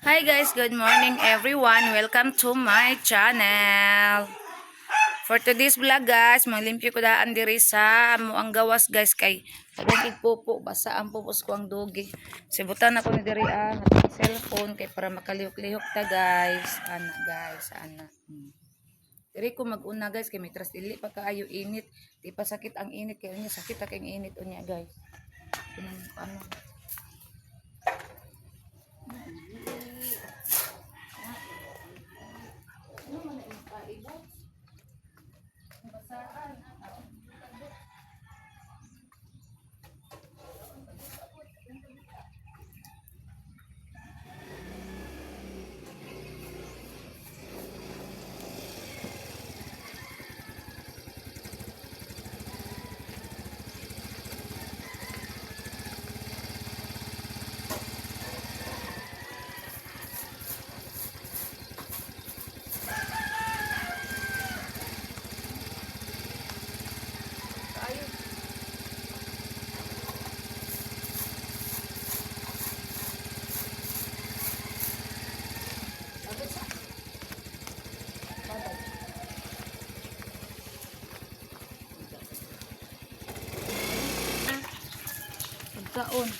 Hi guys, good morning everyone. Welcome to my channel. For today's vlog guys, maglimpyo ko daan diri sa amo ang gawas guys, kay pagkig pupo, basa ang pupos ko ang dugi. Sibutan ako ni diri ang atong cellphone kay para makalihok-lihok ta guys. Ana guys, ana. Diri ko mag-una guys, kay may trust dili pa kaayo init. Di pa sakit ang init kay unya sakit ta kay init unya guys. Kinang ano. Ano man na imong paibot? Basaan. Tayo. Abot sa. Babay. Pagkaon.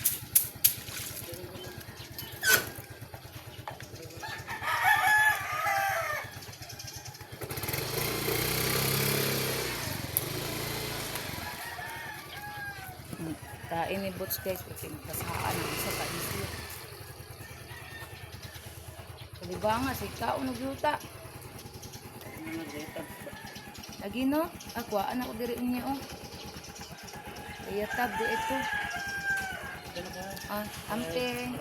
Kain ni Boots guys, kasi basaan ang isa ka siya. Kaliba nga, si kaon og yuta. Lagi no, ako anak ko diri niya oh. Kaya tab di ito. Ah, amping.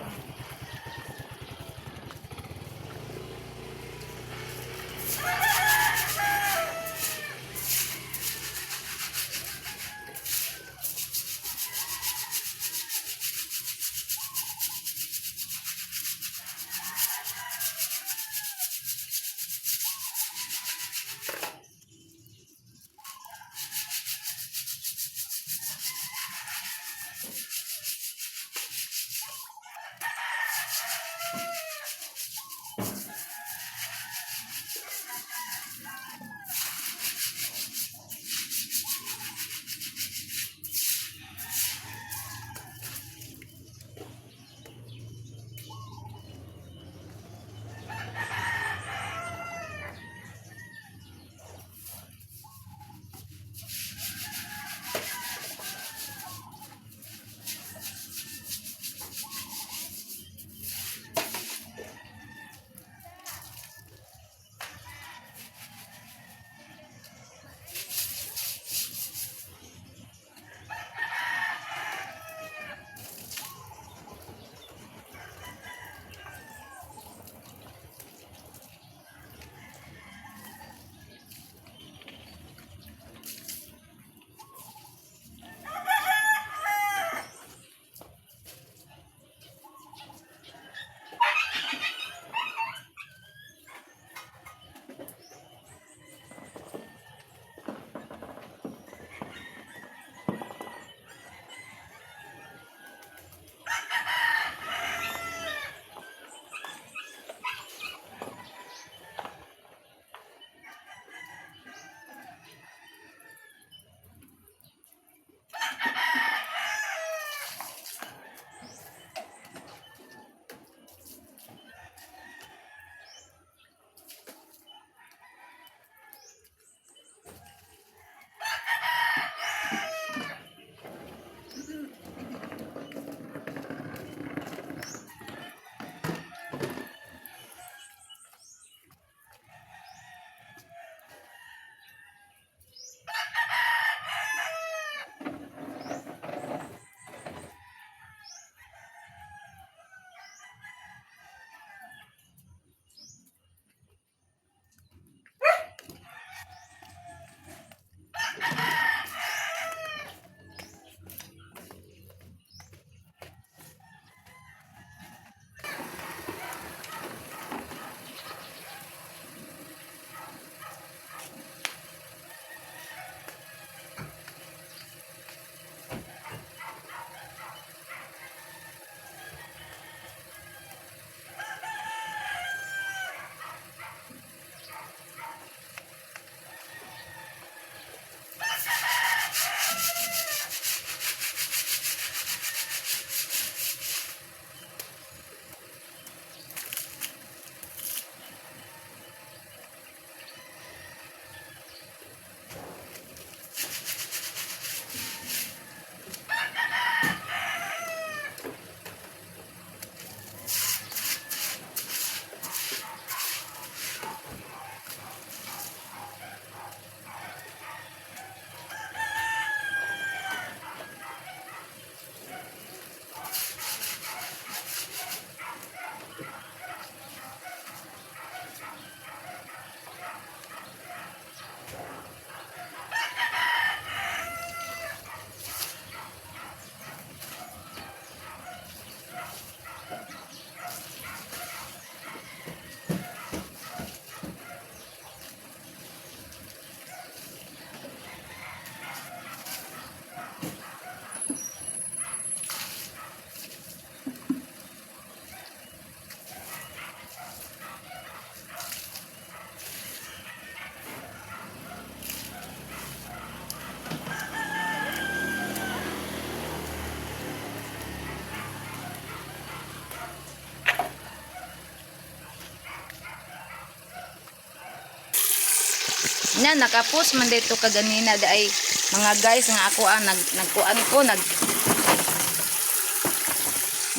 Na nakapost man dito kaganina ay mga guys nga ako ang nagkuan ko nag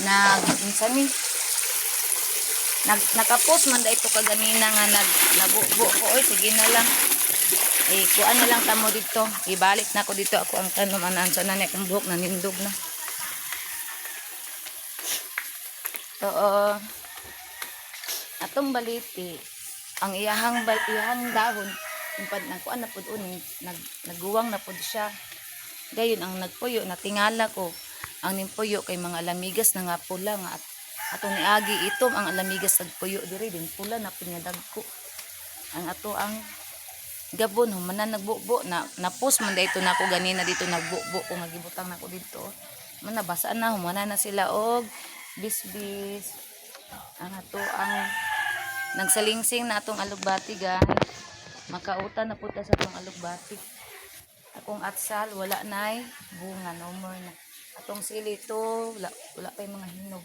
nag unsa ni nakapost man dito kaganina nga nagbubo ko, oy, sige na lang. Eh, kuan na lang tamo dito. Ibalik na ko dito ako ang tanom anan sa nanay akong buhok nanindog na. Oo. Atong baliti, ang iyahang dahon, yung pad nagkuan na pud uning nagguwang na pud siya. Dayon ang nagpuyo natingala ko. Ang nimpuyo kay mga lamigas na nga pula nga at atong niagi itom ang lamigas nagpuyo diri din pula na pud nga dagko. Ang ato ang gabon humanan nagbubo na napos man dito nako ganina dito nagbubo ko nga gibutang nako dito man nabasaan na humana na sila og bisbis. Ang ato ang nagsalingsing na atong alugbati, guys, makautan na punta sa atong alugbati. Akong atsal wala nay bunga, no more na. Atong sili to wala, wala pay mga hinog.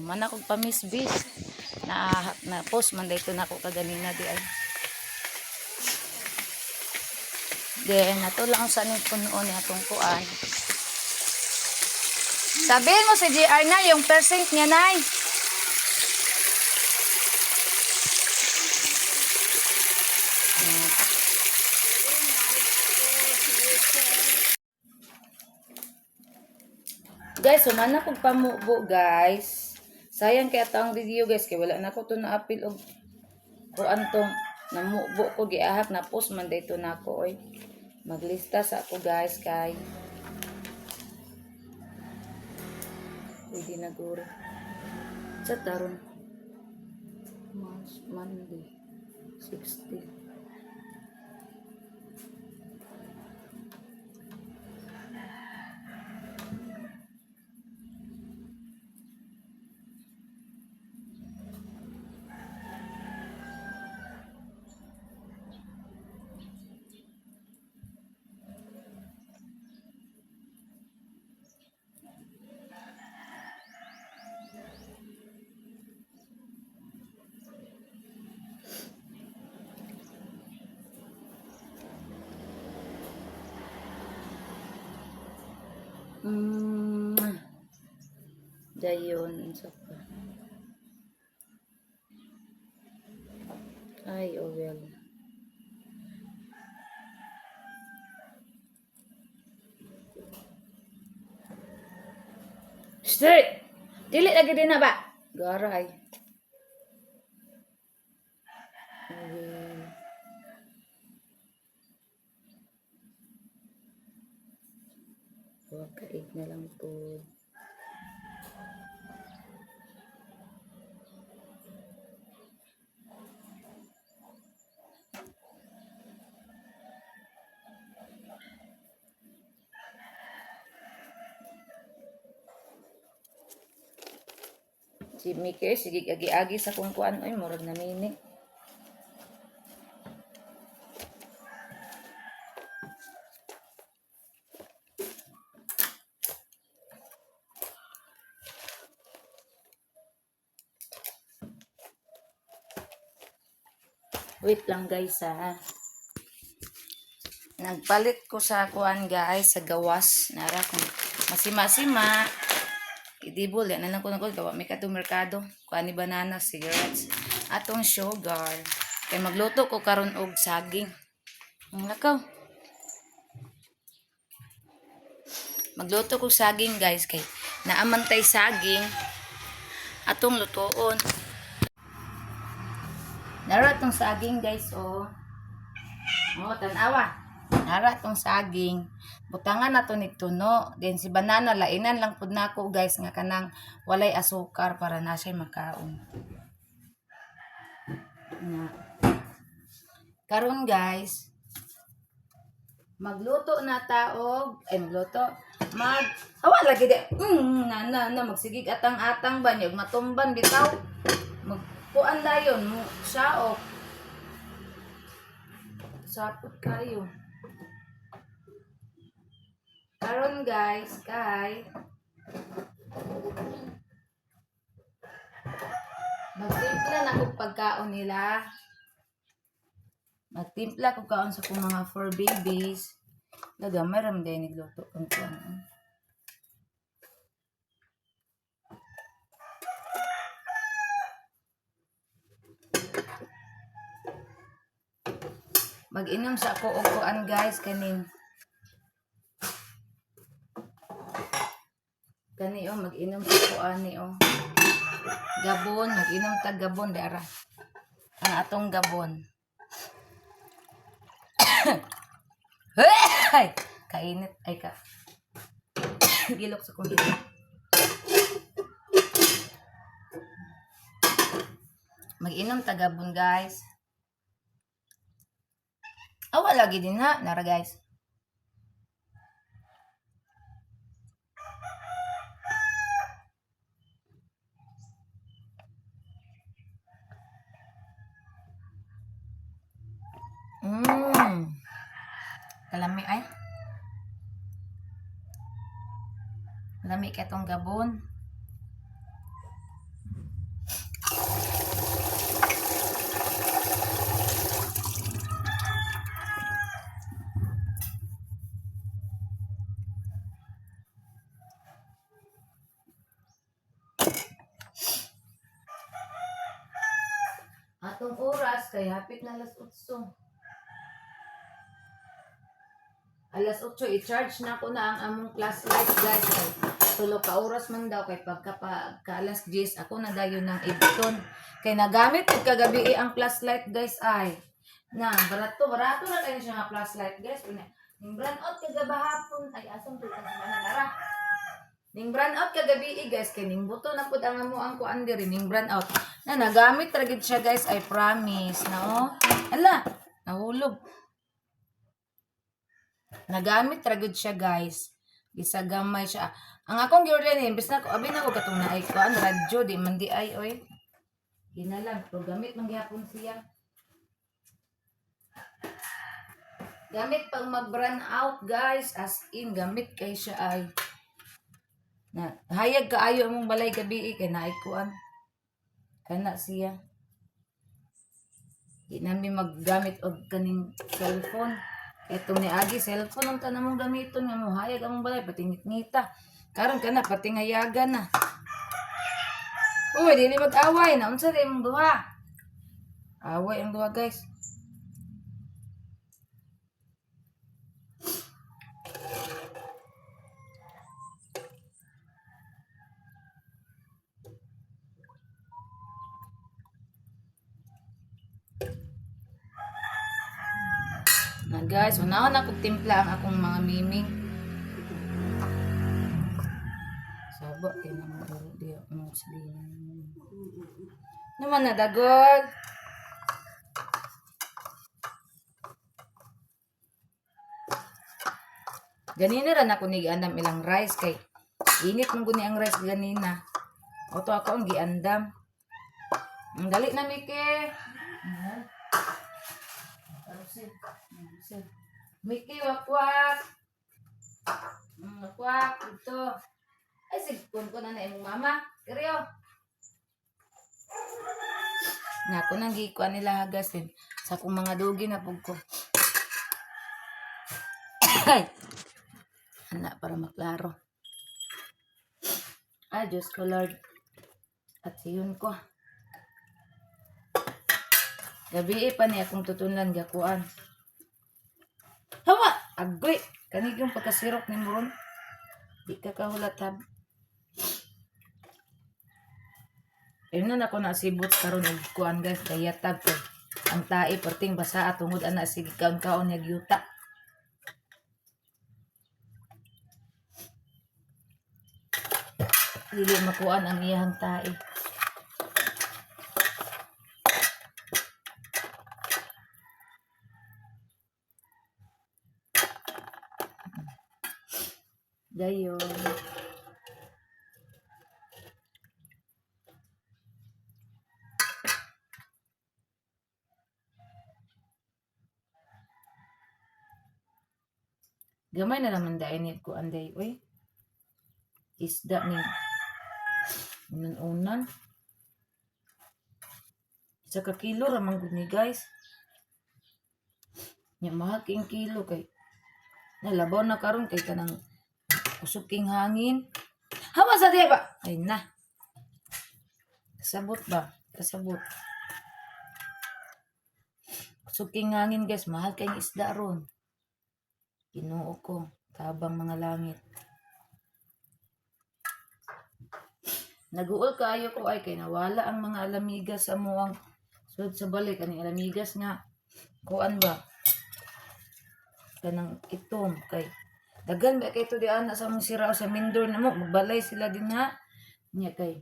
Man akong pamisbis na na post man dito nako kaganina di ay. Then, ato lang sa ning punuon ni atong kuan. Sabihin mo si GR na yung percent niya, Nay. Guys, sumana kog pamubo, guys. Sayang kay ato ang video, guys, kay wala na ko to na-apil og kuan tong namubo ko giahak na post man dito nako oy. Maglista sa ako, guys, kay pwede na guro. Sa taron. March, Monday, 60. Dayon, unsa pa. Ay, oh well. Straight! Dili lagi din na ba? Garay. Oh well. Wakaig na lang po. Si Miki, sige agi-agi sa kung kuan oy, murag namini. Wait lang, guys, ha. Nagpalit ko sa kuan, guys, sa gawas. Nara kung masima-sima. Idibol, yan na lang ko nagol. Gawa may kato merkado. Kuan ni banana, cigarettes. Atong sugar. Kay magluto ko karon og saging. Ang lakaw. Magluto ko saging, guys, kay naamantay saging atong lutoon. Nara atong saging, guys, oh. Oh, tanawa. Nara atong saging. Butangan nato ni tuno. Then si banana lainan lang pud nako, guys, nga kanang walay asukar para na siya makaon. Na. Karon, guys, magluto na taog, ay magluto, mag awa lagi di na na na magsigig atang-atang ba niyo matumban bitaw magkuan dayon mo saok sapot kayo. Karon, guys, kay magtimpla na kog pagkaon nila. Magtimpla ko kaon sa kong mga four babies. Nagamay ra man diay nigluto kang kuan. Mag-inom sa ako og kuan, guys, kaning kani oh, mag-inom sa ko ani oh. Gabon, mag-inom ta gabon dara. Ang atong gabon. Ay, kainit ay ka. Gilok sa kong ilong. Mag-inom ta gabon, guys. Awa lagi din ha, nara, guys. Kalami ay. Lami kay tong gabon. Atong oras kay hapit na alas 8. Alas 8, i-charge na ko na ang among class light, guys. Kay 3 ka oras man daw kay pagka pa, alas 10 ako na dayon ng ibton. Kay nagamit pud kagabi eh, ang class light, guys, ay. Na barato barato na kayo siya nga flashlight, guys. Una, ning brand out kagabahapon ay asam to ka sa nara. Ning brand out kagabi eh, guys, kay ning buto na pud ang amo ang kuan diri ning brand out. Na nagamit ra gid siya, guys, I promise na oh. Ala, nahulog. Nagamit ra gud siya, guys. Bisa gamay siya. Ang akong giorder ni imbes na ko abi na ko katong naay kuan radyo di man di ay oy. Ginalang pero gamit man gihapon siya. Gamit pag mag-brand out, guys, as in gamit kay siya ay. Na hayag kaayo among balay gabi eh, kay naay kuan. Kana siya. Di nami maggamit og kaning cellphone. Etong niagi cellphone ang tanan mong gamiton nga mo hayag among balay pati ngita. Karon kana pati hayagan na. Uy, dili mag-away na unsa di imong duha? Away ang duha, guys. Na guys, unahon na kog timpla ang akong mga miming. Saba kay nang di mo salinan. Naman na dagol. Ganina ra na ko ni giandam ilang rice kay init man guni ang rice ganina. Oto ako ang giandam. Ang dali na, Miki. Miki, wakwak. Wakwak dito. Ay, sigpon ko na na imong mama. Kiryo. Na ako nang gikuan nila hagasin sa akong mga dugi na pug ko. Ay. Ana para maklaro. Ay, Diyos ko Lord. At siyon ko. Gabi pa ni akong tutunlan gakuan. Hawa! Agoy! Kanig yung pagkasirok ni Muron. Di ka kahulat hab. Ayun na nako na sibot karon og kuan, guys, kayatag ko. Ang tae perting basa at tungod ana sige kaon-kaon nga yuta. Dili makuan ang iyahang tae. Dayon. Gamay na naman dahil ni kuan day, uy. Isda ni unan-unan. 1 ka kilo ra man gud ni, guys. Nya mahal king kilo kay nalabaw na karon kay kanang usok king hangin. Hawa sa diya ba? Ay na. Kasabot ba? Kasabot. Usok king hangin, guys, mahal kay isda ron. Ginoo ko, tabang mga langit. Naguol kaayo ko ay kay nawala ang mga alamigas sa muang sud sa balay, kaning alamigas nga kuan ba, kanang itom, kay daghan ba kay to di ana sa among sirao sa Mindor na mo magbalay sila din ha niya, kay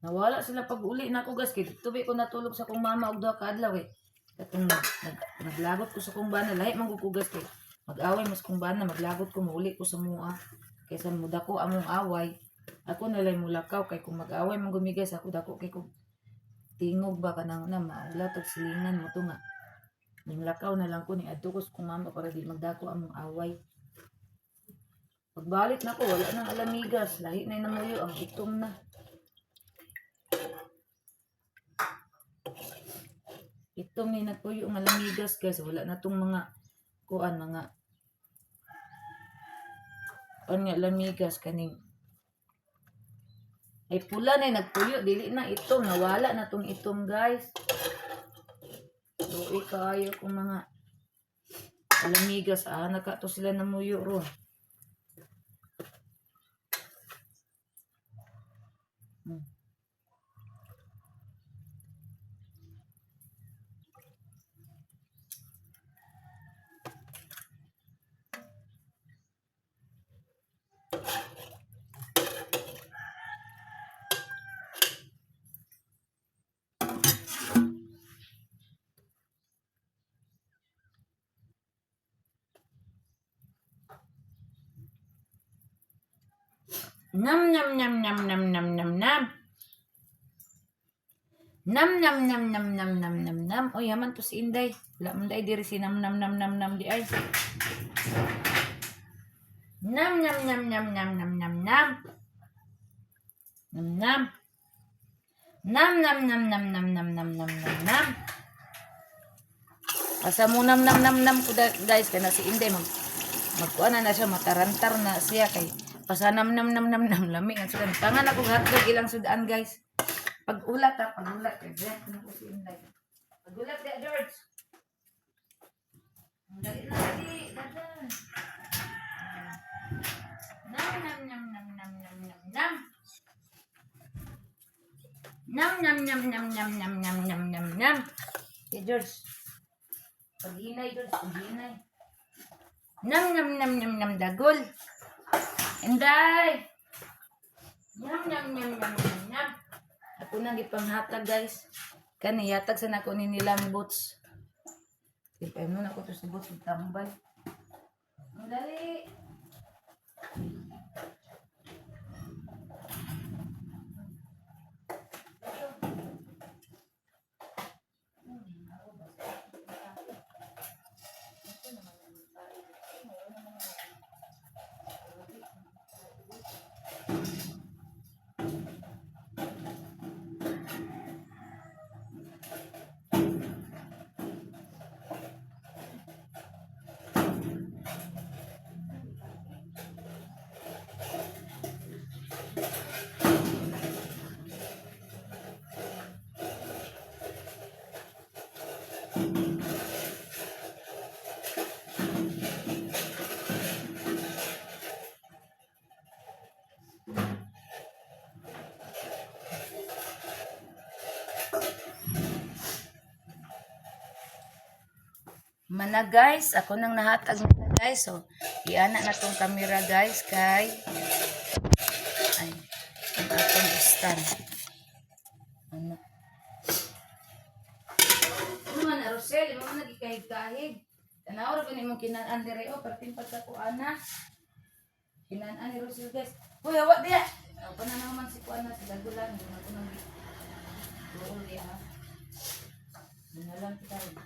nawala sila pag uli nako, guys, kay didto ko natulog sa kong mama og duha ka adlaw eh, katong naglagot ko sa kong bana. Lahi man gud ko, guys, kay mag-away mas kong bana, maglagot ko, muuli ko sa mua kaysa mudako among away, ako nalay mulakaw, kay kung mag-away man gumi, guys, ako dako kay kung tingog ba, kanang na maula tog silingan mo to nga nimlakaw na lang ko ni adto ko sa kong mama para di magdako among away. Pagbalik na ko, wala nang alamigas, lahi na namuyo ang itom na. Itom ni nagpuyo ang alamigas, guys, wala na tong mga kuan, mga kuan nga alamigas, kaning ay pula na yung nagpuyo, dili na itom, nawala na tong itom, guys. Luoy kaayo kung mga alamigas, ah, naka to sila namuyo ron. Nam nam nam nam nam nam nam nam. Nam nam nam nam nam nam nam nam. Oy, haman to si Inday. Wala man day diri si nam nam nam nam nam di ay. Nam nam nam nam nam nam nam nam. Nam nam. Nam nam nam nam nam nam nam nam nam nam. Basta mo nam nam nam nam ko guys, kay na si Inday magkuan na na siya, matarantar na siya kay pasa nam nam nam nam nam, lami ang sudan. Pangan ako hotdog ilang sudan, guys. Pag-ulat ha, pag-ulat kay Jack na ko si Inday. Pag-ulat ya, George. Ang dali na dali, dagan. Nam nam nam nam nam nam nam nam. Nam nam nam nam nam nam nam nam nam nam. Okay, George. Paghinay, George, paghinay. Nam nam nam nam nam, dagol. Inday. Nam nam nam nam nam nam. Ako nang ipanghatag, guys. Kani yatag sa nako ni nilang boots. Ipay mo na ko to sa boots tambal. Ang dali. Mana, guys, ako nang nahatag nila, guys. So, iana na tong camera, guys, kay ay ang atong stand. Ano? Ano man na, Rosel, imo man nagikahig-kahig. Tanaw ra gani imong kinan-an dire o perting pagkakuana. Kinan-an ni Rosel, guys. Hoy, hawa diya. Ako na naman si kuana si Dagulan, di na ko nang duol diya. Ha. Ano lang kita rin.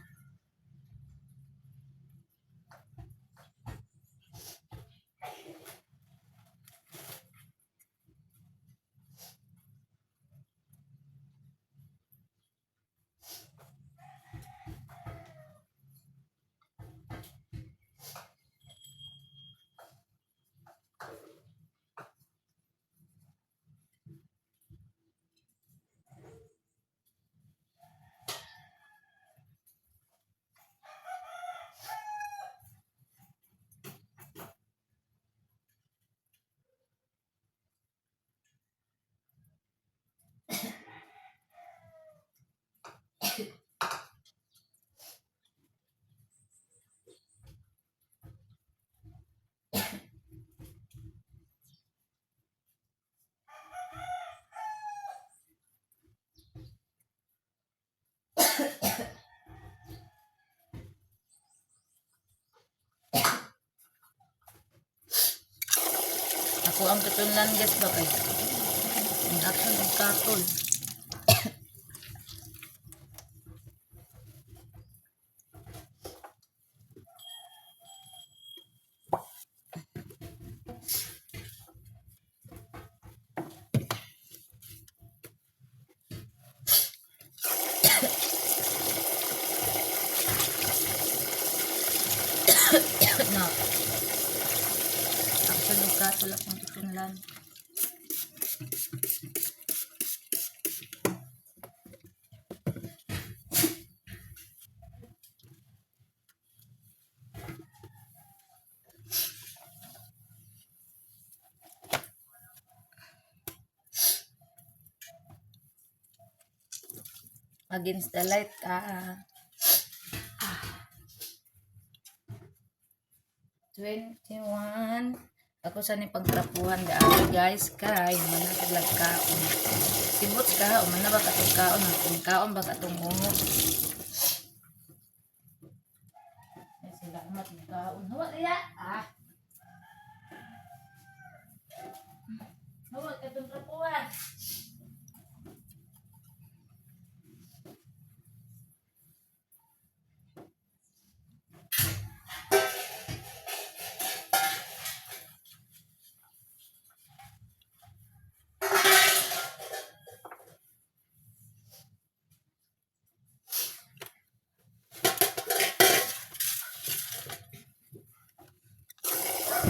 Ako ang tutunlan guys ba kay. Ang action og katol. Na. Action og katol akong tutunlan. Against the light ka. Ah. 21. Ako sa ni pagtrapuhan daan guys kay man na sila kaon. Sibot ka o man na ba katong kaon akong kaon ba katong ungo. Ay, sila amat ng kaon. Hawa diya. Ah. Hawa katong trapuhan.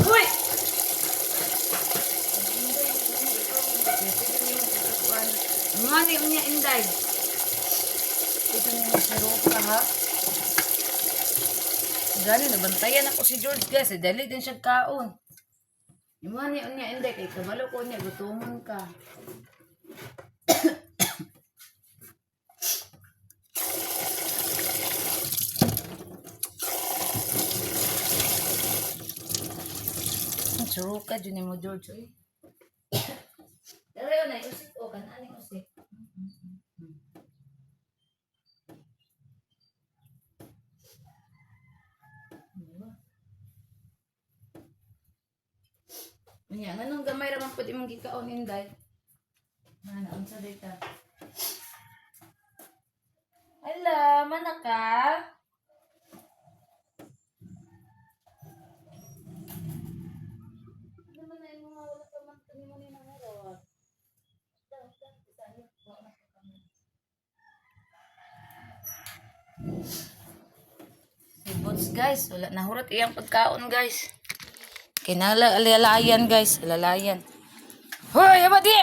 Uy! Mani niya inday. Ito niya si Ruka ha. Gani nabantayan ako si George guys. Eh, dali din siya kaon. Mani niya inday kay kabalo ko niya gutomon ka. Ang Ruka jud nimo George oy. Dali na usik o kan aning usik. Unya, nganong gamay ra man pud imong gikaon inday? Mana unsa day ta? Ala, mana ka? Ano man na imong wala pa man kani mo ni nangurot? Si Boots guys, wala nahurot iyang pagkaon guys. Kinala alalayan guys, alalayan. Hoy, aba di!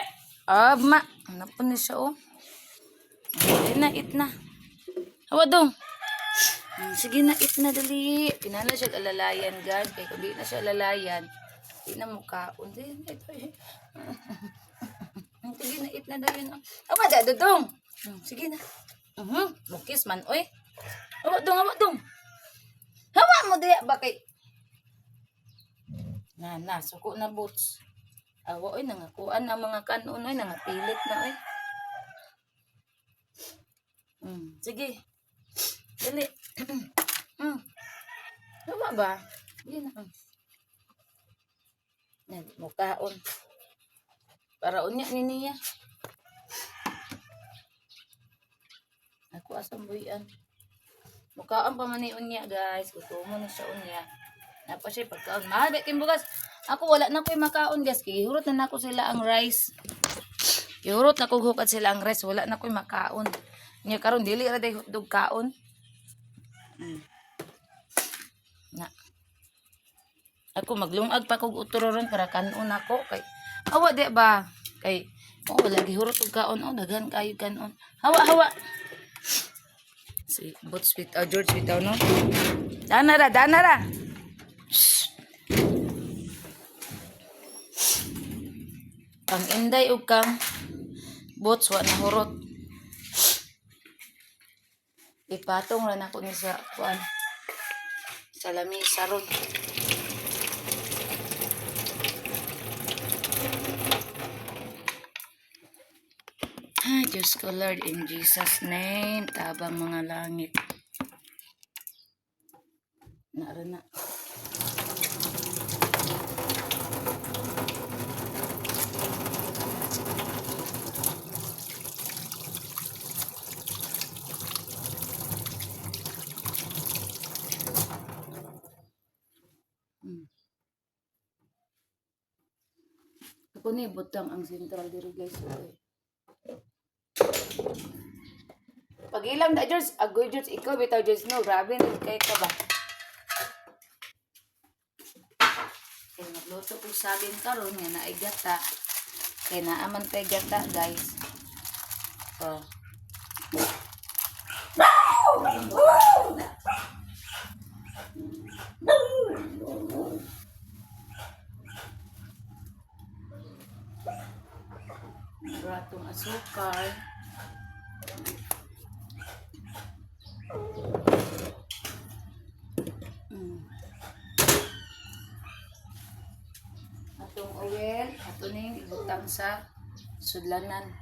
Ama, napon ni siya oh. Ay na, it na. Awa dong. Sige na, it na dali. Kinala siya alalayan guys, kay kung di na siya alalayan, di na mukaon. Di na ito eh. Sige na, it na dali na. Awa da, dudong. Sige na. Mukis man oy. Awa dong, awa dong. Hawa mo diya ba kay na, na, suko na boots. Awa, oy, nangakuan ang mga kanon, oy, nangapilit na, oy. Sige. Dali. Hawa ba? Sige na. Yan, mukaon. Para unya ni niya. Ako asang buyan. Mukaon pa man ni unya, guys. Gusto mo na siya unya. Napa siya pagkaon. Mahal ba bugas? Ako wala na ko'y makaon, guys. Gihurot na nako sila ang rice. Gihurot na ko hukad sila ang rice. Wala na ko'y makaon. Nya karon dili ra day hotdog kaon. Na. Ako maglungag pa kog utro ron para kanon ako kay awa di ba kay oh wala gihurot og kaon oh daghan kayo kanon. Hawa hawa. Si Boots with George bitaw no. Dana ra, dana ra. Shh. Kang Inday ug kang Boots wa na hurot. Ipatong ra nako ni sa kuan. Sa lamisa ron. Ay, Diyos ko Lord, in Jesus name, tabang mga langit. Nara na. Ako ni butang ang sentral diri, guys. Okay. Pagilam na, George, agoy George, ikaw bitaw George no, grabe na kay ka ba. Kay magluto ko saging karon nga naay gata. Kay naaman tay gata, guys. Oh. Ratong asukar. Atong oil, ato ning ibutang sa sudlanan.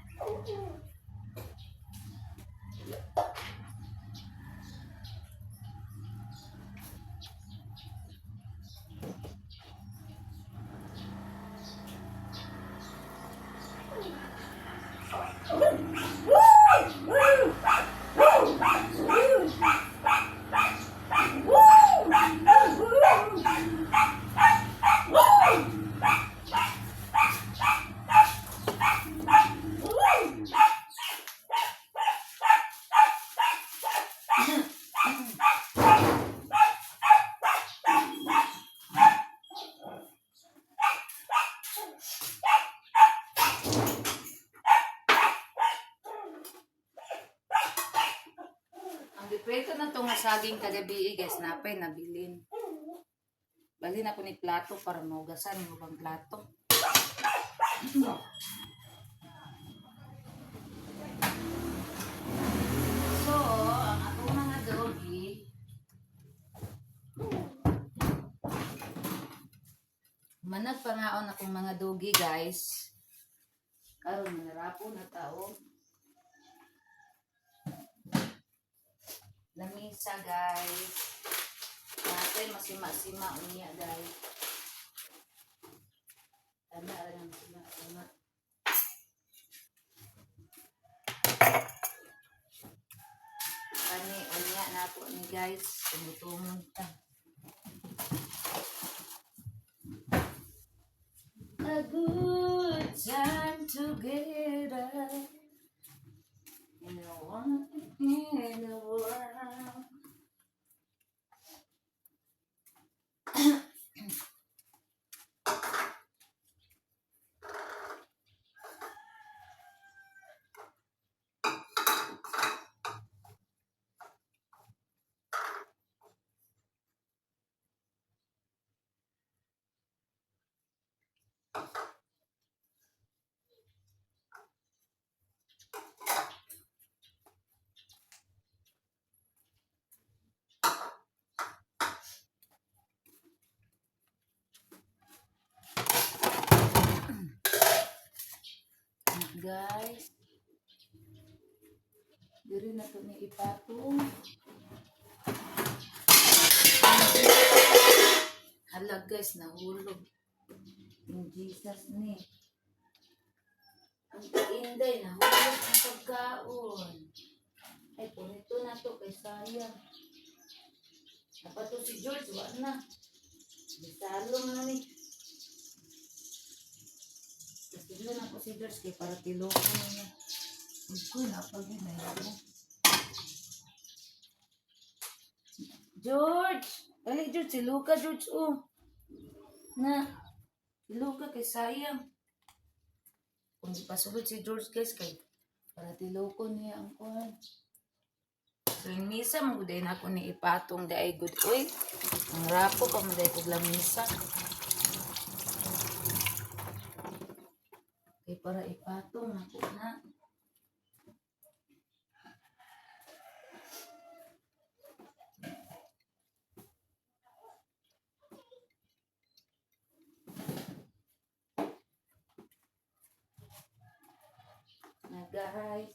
Ang giprito na itong saging kagabi, guys, napay nabilin. Balhin ako ni plato para maugasan yung ubang plato. So, ang atong mga doggy, managpangaon akong mga doggy, guys. Karon manarapo na tao. Lamisa, guys. Natin masima-sima unya, guys. Tama ra nang masima-sima. Kani unya nato ni, guys. Tumutungon ta. A good time together. In the one in the world. Guys, diri na to ni ipatong. Hala guys, nahulog. In Jesus ni. Ang kainday, nahulog ang pagkaon. Ay, punito na to kay sayang. Dapat to si George, wa na. Bisalong na ni. Kasi na ako si George kay para tiloko niya. Uy, ko, napagin na yun. George! Dali, George. Si Luca, George, oh. Na. Si Luca, kay sayang. Kung di pasulod si George, guys, kay para tiloko niya ang kuhan. So, yung misa, maguday na ako ni ipatong daay good. Uy, ang rapo pa maday kog lamisa. Kay para ipatong na ko na. Na guys.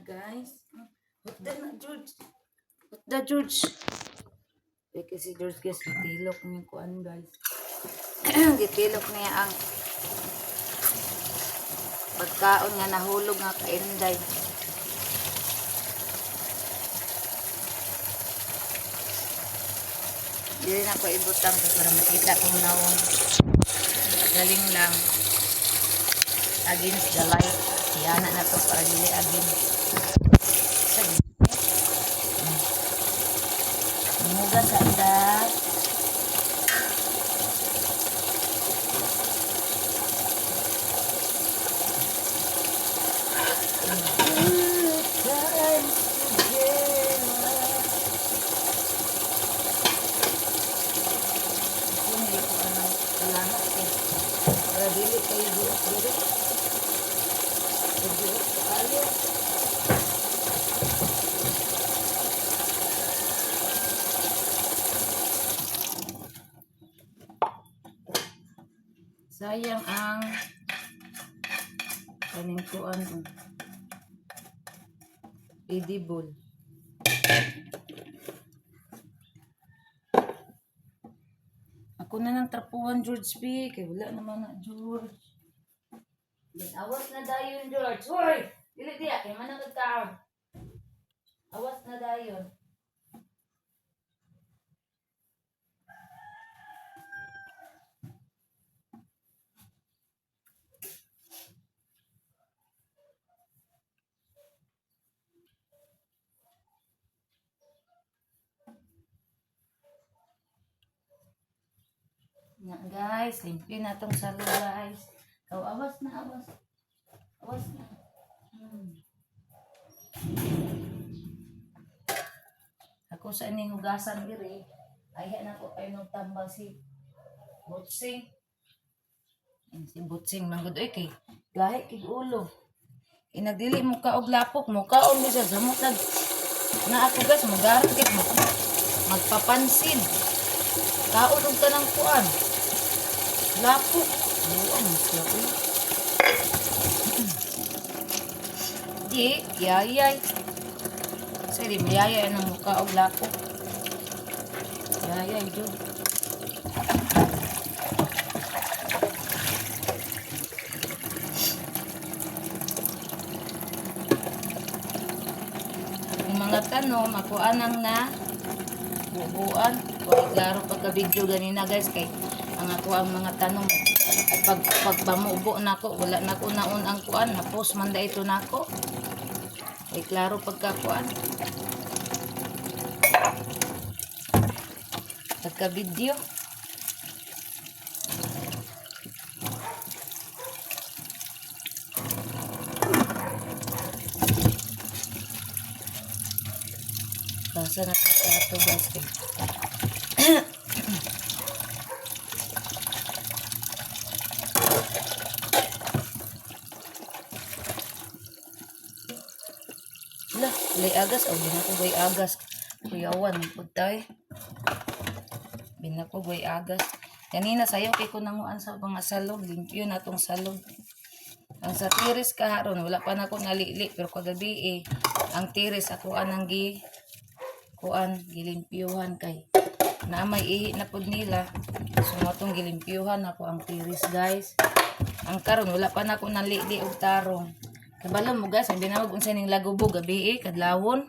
Guys. Hutda na, George. Hutda, George. Uy, kasi George guys, gitilok niya kuan guys. Gitilok niya ang pagkaon nga nahulog nga kainday. Dili na ko ibutang kay para makita kung nawong. Galing lang. Against the light. Yana na to para dili against. Sa Muga sa anda. Good times together. Ako hindi ko anang lahat eh. Para dili kayo buot dili. Buot kayo. Sayang ang kaning kuan oh. Edible. Ako na ng trapuhan, George P. Kay wala naman na, George. Yan, awas na dayon, George. Hoy! Dili diya, kay man ang kaon. Awas na dayon. Na, guys, limpyo na tong salo, guys. Aw, awas na, awas. Awas na. Ako sa ining hugasan diri, ay na ko ay nung tambal si Butsing. Yan, si Butsing manggod oy kay gahi kig ulo. Inagdili mo ka og lapok mo kaon mo siya samot nag na ako guys mugaran kit mo magpapansin. Kaon og tanang kuan. Lapok. Buang siya oy. Di, yayay. Sa di mayayay ang mukha og lapok. Yayay jud. Ang mga tanom, ako anang na bubuan. Wala klaro pagka video ganina guys kay ang ako ang mga tanom at pag pagpamubo nako wala nako naon ang kuan na post man da ito nako. Ay klaro pagka kuan. Pagka video. Basa na ito guys kay. Lah, walay agas. Oh, binako goy agas. Kuyawan, pud tay. Binako goy agas. Kanina sayo kay ko nanguan sa mga salog. Limpyo na tong salog. Ang sa tiris kaharon, wala pa na ko nalili. Pero kagabi eh, ang tiris ako anang gi kuan gilimpyuhan kay na may ihi na pud nila. So mo tong gilimpyuhan ako ang tiris guys. Ang karon wala pa na ko nalili og tarong. Kabalo mo guys, ang binawag unsa ning lagubo gabi eh, kadlawon.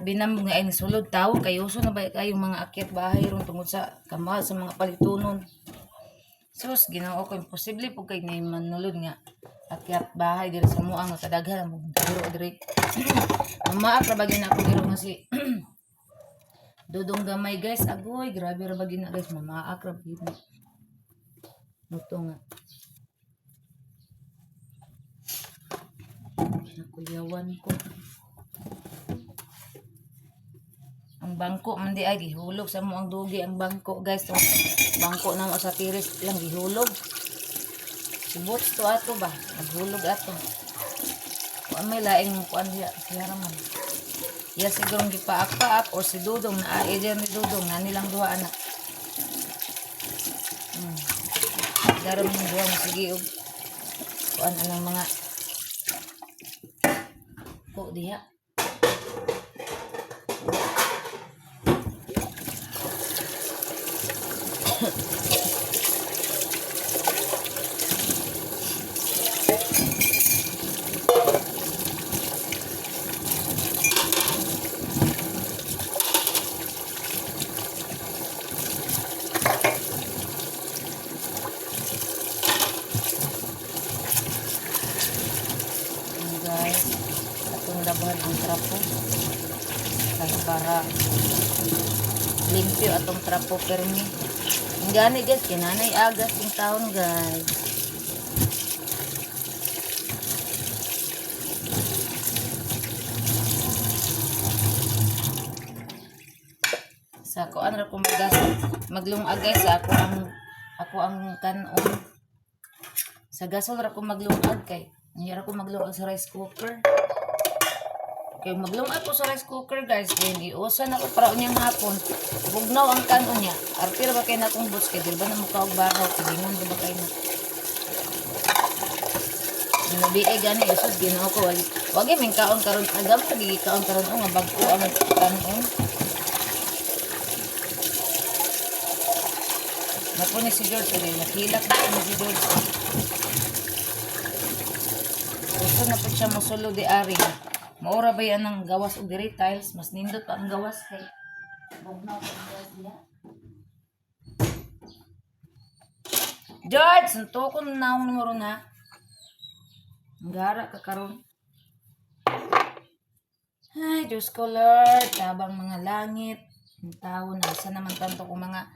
Binamog nga ay sulod tawo kay uso na ba kayong mga akyat bahay ron tungod sa kamahal sa mga palitunon. Sus, Ginoo ko imposible pud kay nay manulod nga akyat bahay diri sa muang nga kadaghan mo diro diri. Mamaak ra ba gyud na ako diro nga si Dudong gamay guys, agoy grabe ra ba gyud na guys, mamaak ra gyud na. Muto nga. Nakuyawan ko. Ang bangko man di ay gihulog sa mo ang dugi ang bangko guys. Tong bangko na mo sa tiris lang gihulog. Si Boots to ato ba? Naghulog ato. Kuan may laing mo kuan siya siya raman. Ya siguro gipaak-paak o si Dudong na ai ni Dudong na nilang duha anak. Daro man duha mo sige og kuan anang mga Pupo diha. Ayan, guys, atong labahan ang trapo. Kay para limpyo atong trapo permi. Ang gani guys, kinanay agas yung taon, guys. Sa kuan ra ko magas maglungag guys, sa ako ang kanon. Sa gasol ra ko maglungag kay hindi ra ko maglungag sa rice cooker. Kay maglungag ko sa rice cooker guys, then iusan ako para unyang hapon. Bugnaw ang kanon niya. Arpi ra ba kay na akong boots kay di ba na mukha og baraw, tigingon di ba kay na. Nabi ay gani usod Ginoo ko wag wag min kaon karon agam pag kaon karon oh, nga bag-o ang kanon. Napo ni si George kay nakilak na ni si George. Gusto na po siya mosulo di ari. Maura ba yan ang gawas og diri tiles? Mas nindot pa ang gawas kay bugnaw pa ang gawas diha. George, suntukon na akong numero na. Ang gara ka karon. Ay, Diyos ko Lord, tabang mga langit. Ang tao na, sa naman tanto ko mga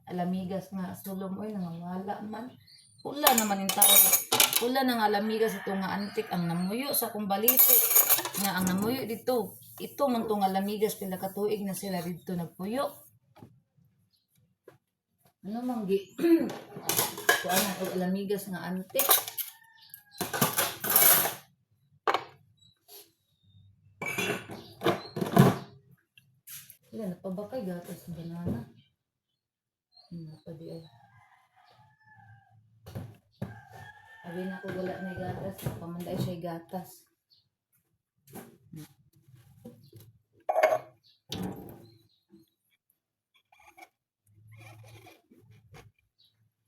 alamigas nga sulom, oy, nangawala man. Pula naman yung tao. Pula nang alamigas ito nga antik ang namuyo sa akong balite. Nga ang namuyo dito. Ito man tong alamigas pila ka tuig na sila dito nagpuyo. Ano man gi kuan ang og alamigas nga antik. Wala, napabakay gatas ng banana. Napadi ay. Abi na ko wala na gatas. Pamanday siya gatas.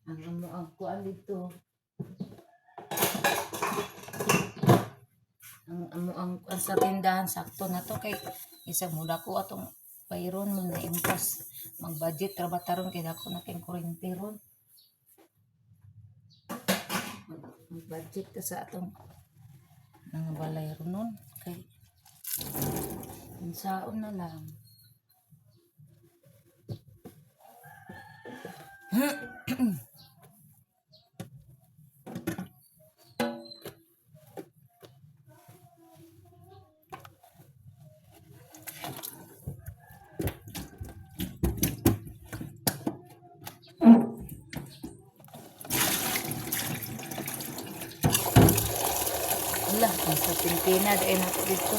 Ang amo ang kuan dito. Ang amo ang kuan sa tindahan sakto na to kay isang mula ko atong payron man na impas. Mag-budget ra ba taron kay dako na kay kuryente ron. Mag-budget ka sa atong mga balay ron nun kay unsaon na lang. Wala, ang serpentina dahil ako dito.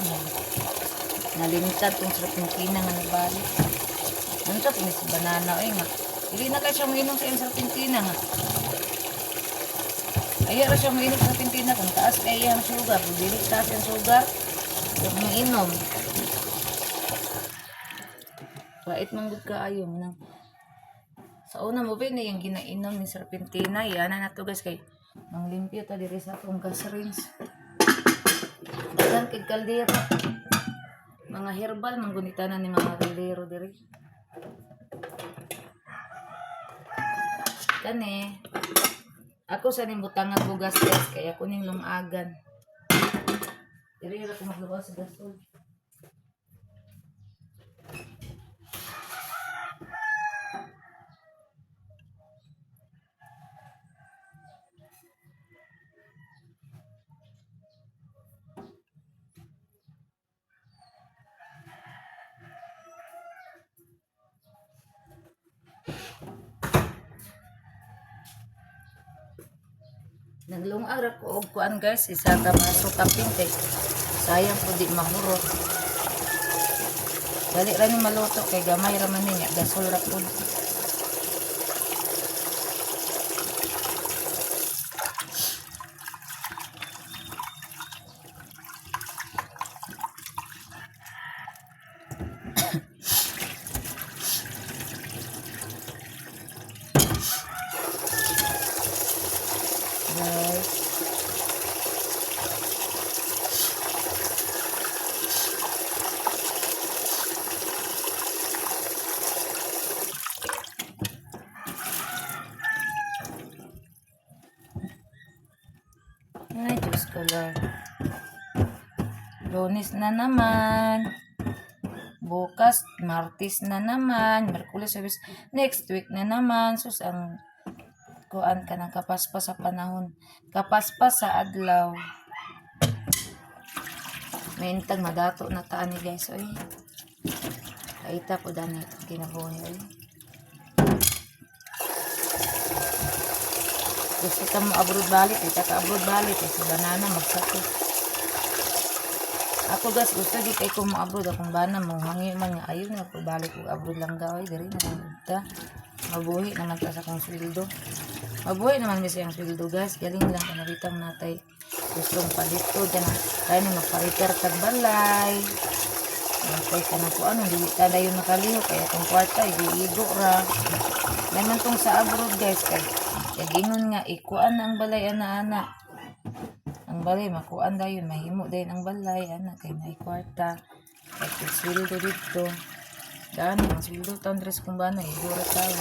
Nalimtan tong serpentina nga nabalik. Ano sa pinis banana oy nga. Dili na kay siya mainom sa iyang serpentina nga. Ayaw ra siya mainom sa serpentina kung taas kay iyang sugar. Kung dili taas ang sugar, huwag mainom. Pait man gud kaayo nang sa una mo ba na yung ginainom ni serpentina, yan na nato guys kay manglimpyo ta diri sa atong gas range. Daghan kay kaldero. Mga herbal manggunita na ni mga kaldero diri. Kani ako sa ning butangan bugas guys kay ako ning lungagan. Diri ra ko magluwas sa gasol. Naglungag ra ko og kuan guys, isa ka maso kapin kay sayang po di mahurot. Dali ra ni maluto kay gamay ra man niya, gasol ra pud. guys. Ay, Diyos ko, Lord. Lunes na naman. Bukas, Martes na naman. Merkulis, Huwebes. Next week na naman. Sus, ang kuan ka ng kapaspas sa panahon. Kapaspas sa adlaw. May intag madato na taan ni guys. Oy. Kaita po dani itong kinabuhi. Oy. Gusto ka mo abroad balik. Kita ka abroad balik. Kasi banana magsakit. Ako guys, gusto di kay ko mo abroad akong bana mo hangi man nga ayo na ko balik og abroad lang gaway diri na lang ta. Mabuhi naman ta sa akong sweldo. Mabuhi naman mi sa iyang sweldo guys. Galing lang kanabitang natay gustong palito dyan na tayo na magpa-repair tag balay. Natay ka na ko ano, dili ta dayon makaliho kaya akong kwarta igo ra. Naman tong sa abroad guys kay kagingon nga ikuan na ang balay ana-ana. Ang balay makuan dayon mahimo dayon ang balay ana kay naay kwarta. Kay kay sweldo didto. Gani ang sweldo taon tres kung bana igo ra taon.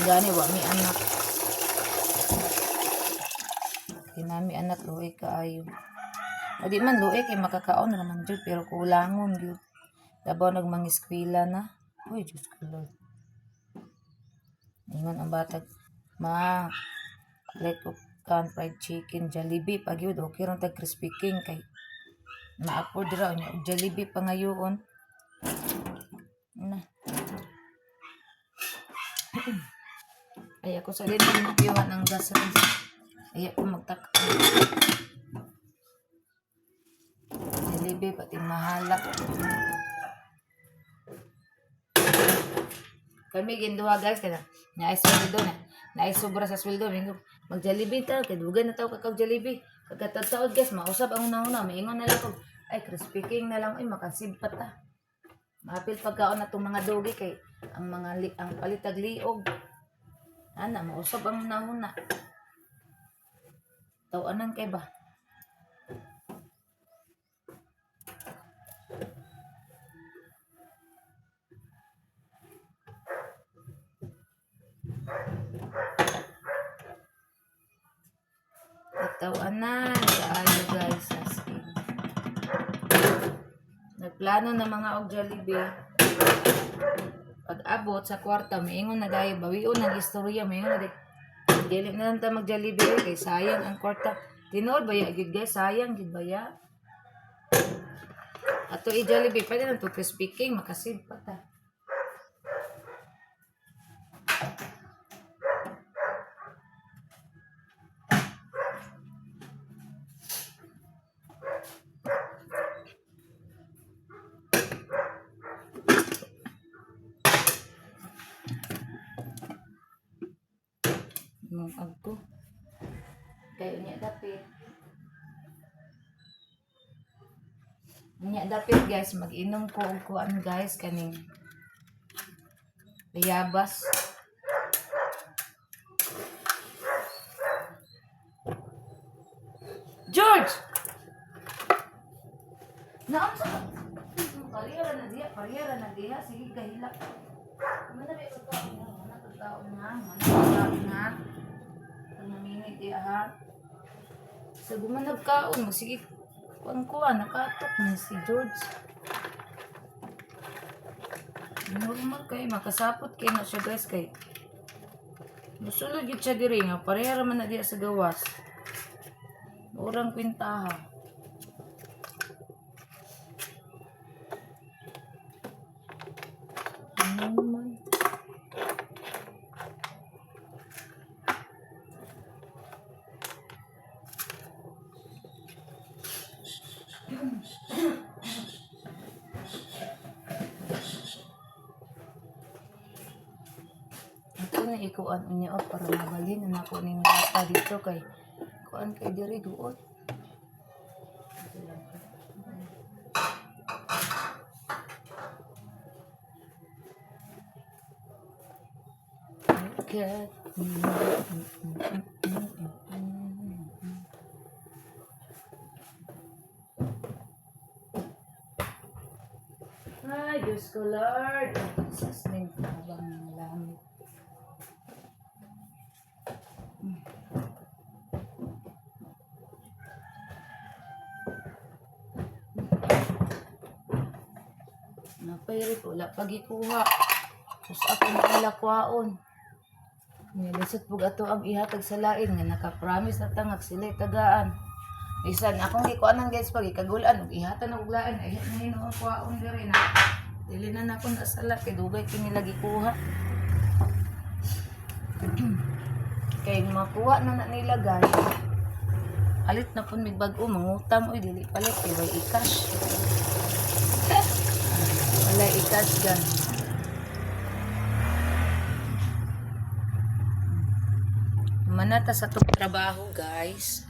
Gani wa mi anak. Kay nami anak luoy kaayo. O di man luoy kay makakaon ra man jud pero kulangon gyud. Labaw nagmangiskwela na. Uy, Diyos ko Lord. Ingon ang batag, ma, like ko kan fried chicken, Jollibee pag yun, okay ron tag Crispy King kay ma-afford ra unya og Jollibee pa ngayon. Na. Ay ako sa din limpyuhan ang gas rin. Ay ako magtak. Jollibee pati mahalak. Kami ginduha guys kana. Naay sweldo na. Naay sobra sa sweldo mingo mag Jollibee ta kay dugan na taw kag Jollibee. Pagkatataod guys mausab ang una-una maingon na lang ko. Ay Crispy King na lang ay makasib pa ta. Maapil pagkaon na tong mga dogi kay ang mga li, ang palitag liog. Ana mausab ang una-una. Tawanan kay ba? Katawanan kaayo guys as in. Nagplano na mga og Jollibee. Pag abot sa kwarta, maingon na dayo, bawion ang istorya, maingon na dayo. Dili na lang ta mag Jollibee oy, kay sayang ang kwarta. Tinuod ba ya gyud guys, sayang gyud ba ya? Ato i Jollibee pwede na to Crispy King makasid pa ta. Nung agko. Kayo niya dapit. Niya dapit guys, mag-inom ko og kuan guys kaning bayabas. George! Naam sa Parihara na diya, parihara na diya. Sige, kahilak. Mana may pagkaon na, mana pagkaon na, mana pagkaon na. Pag namingit diya ha. Sa gumanag kaon mo, sige, kuan-kuan, nakatok ni si George. Normal kay, makasapot kay na siya guys kay. Musulod yun siya diri nga, parehara man na diya sa gawas. Murang kwintaha. Ano naman? Ito na ikuan unya oh, para mabalhin na nako ning lata dito kay kuan kay diri guot. Okay. Diyos ko, Lord. Jesus name, habang langit. Napairik, wala pagikuha. Tapos ako nila kwaon. Nilisot pug ato ang ihatag sa lain nga naka-promise na tangak sila tagaan. Bisan akong gikuanan, guys, pag ikagulan ug ihatan og lain ay na ang kwaon diri na. Dili na nako nasala kay dugay kini lagi kuha. Kay makuha na na nila, guys. Alit na pud mig bag-o, mangutang oy, dili palit kay way i-cash. Wala i-cash, guys. Manata sa itong trabaho, guys.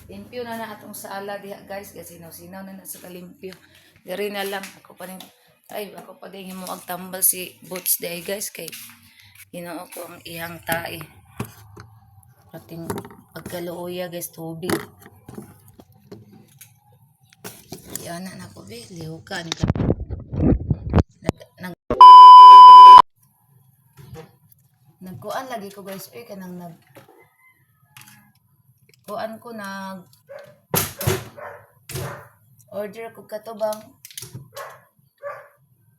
Limpyo na na atong sala diha, guys, kasi sinaw-sinaw na na sa kalimpyo. Diri na lang ako pa rin. Ay, ako pa din himo og tambal si Boots day, guys, kay Ginoo ko ang iyang tae. Ating pagkaluoya, guys, tubig. Iana na ko be, lihukan ka. Nag, nag Nagkuan lagi ko, guys, uy, kanang nag kuan ko, nag order ko katubang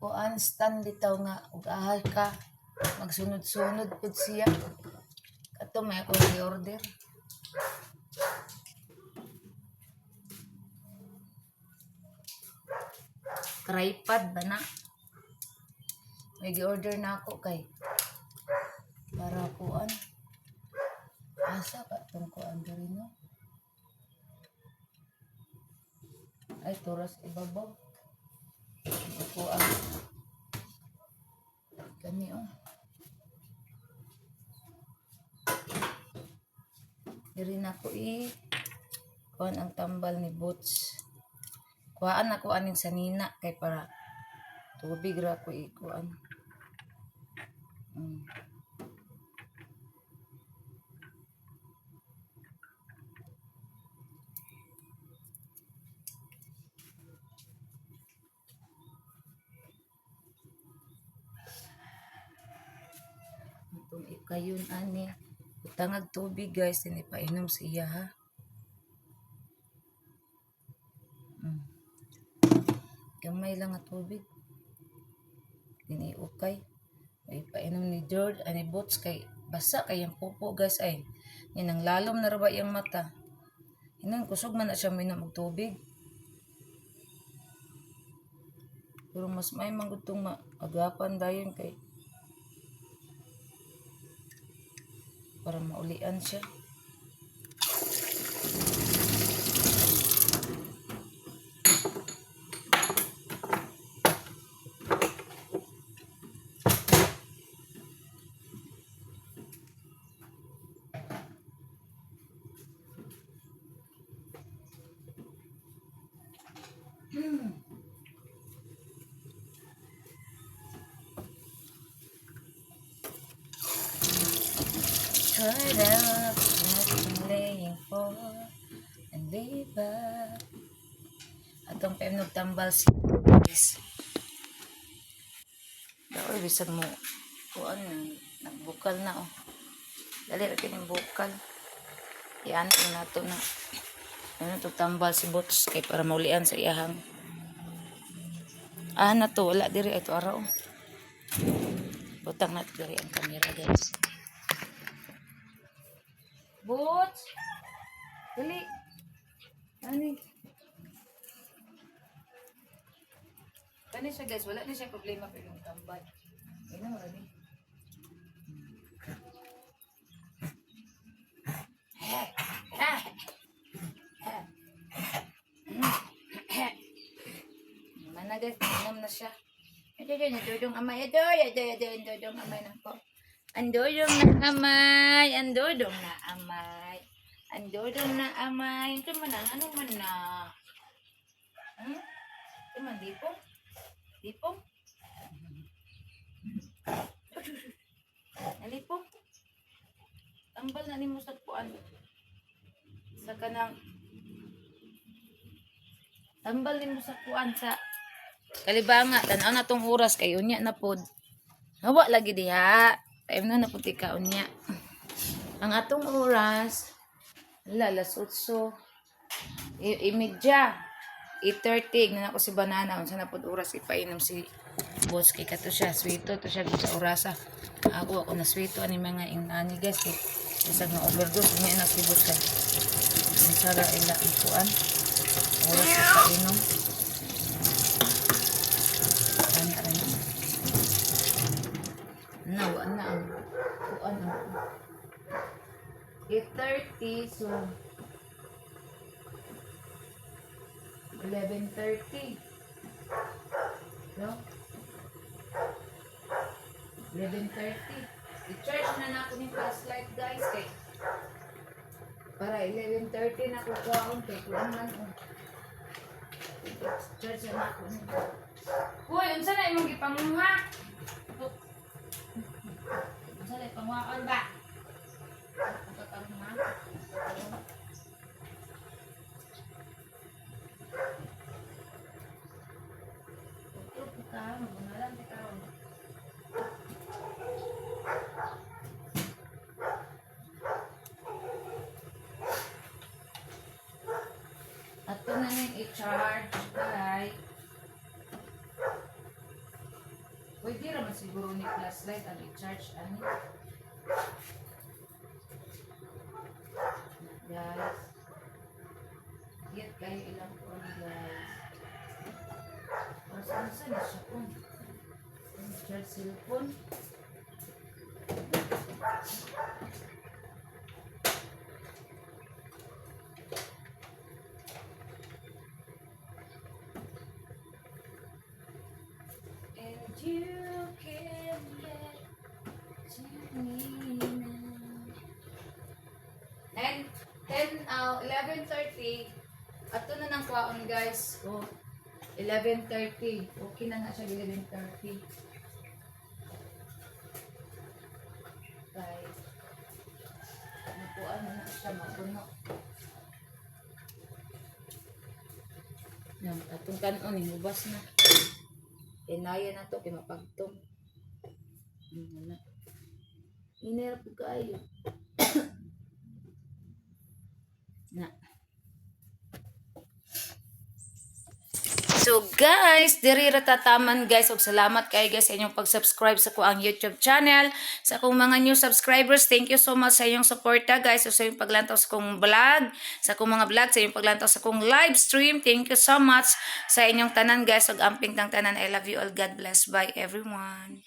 kuan stand bitaw nga ug ahal ka magsunod-sunod pud siya. Kato may ako order. Tripod ba na? May gi-order na ako kay para kuan. Asa ka tong kuan diri, no? Ay, turas ibabaw. Kuan. Kani oh. Diri na ko i kuan ang tambal ni Boots. Kuhaan na ko aning sanina kay para tubig ra ko ikuan. Itong ikayon ani. Utangag tubig, guys, ini painom sa iya ha. Gamay lang nga tubig. Dini ukay. Ay painom ni George ani Boots kay basa kay ang pupo, guys, ay. Yan ang lalom na ra ba iyang mata. Hinon kusog man na siya minom og tubig. Pero mas may man gud tong maagapan dayon kay para maulian siya. Turn up, nothing laying for and live up. Atong PM nagtambal si guys. Daoy bisag mo kuan nagbukal na oh. Dali ra kining bukal. Yan na nato na. Ano to tambal si Bots kay para maulian sa iyahang. Ah, na to wala diri ito araw. Butang na diri ang camera, guys. Boots! Dali. Ani. Kani siya, guys, wala na siya problema pero yung tambal. Ayun na ni. Mana, guys, inom na siya. Ito yun, andudong amay. Ito, ito, ito, andudong amay na po. Andudong na amay, andudong na amay. Andudong na amay. Ito man ang, ano man na? Ito man, dipong? Dipong? Nalipong? Tambal na nimo sa kuan. Sa kanang tambal nimo sa kuan sa Kalibanga, tan-aw na tong oras kay unya na pod. Hawa lagi diha. Time na na pud ka unya. Ang atong oras, wala, alas 8. Imedya. 8:30 na ako si Banana. Unsa na pod oras ipainom si boss kay kato siya. Sweeto to siya sa orasa. Ako na sweeto ani mga ingani, guys, kay bisag na overdose unya na si boss kay unsa ra ila ang kuan oras ipainom. Ana ra ni. Na wa na ang kuan ang 8:30, so 11:30. No? 11:30. I-charge na na ako ni flashlight, guys, kay para 11:30 na ko kuhaon kay kuan man oh. Charge na ako ni. Hoy, unsa na imong gipanguha? Unsa na ipanguhaon ba? Ang katarong ha? Otro ka, magungalan ka karon. Ato na ning i-charge kay pwede raman siguro ni flashlight ang i-charge ani. Guys. Get kayo ilang kuan, guys. Para saan na siya kun? Charge cellphone. And you can get to me now. 9, 10, 11:30. Ato na nang kwaon, guys. Oh, 11:30. Okay na na siya, 11:30. Kay, nakuha na na siya, mapuno. Yan, atong kanon, hubas na. Inaya na to, kay mapagtong. Ano na. Inera po kayo. Na. So guys, diri ra tataman, guys, ug salamat kay guys sa inyong pag-subscribe sa kuang YouTube channel. Sa akong mga new subscribers, thank you so much sa inyong suporta, guys, ug sa inyong paglantaw sa akong vlog, sa akong mga vlog, sa inyong paglantaw sa akong live stream. Thank you so much sa inyong tanan, guys, ug amping tang tanan. I love you all. God bless. Bye, everyone.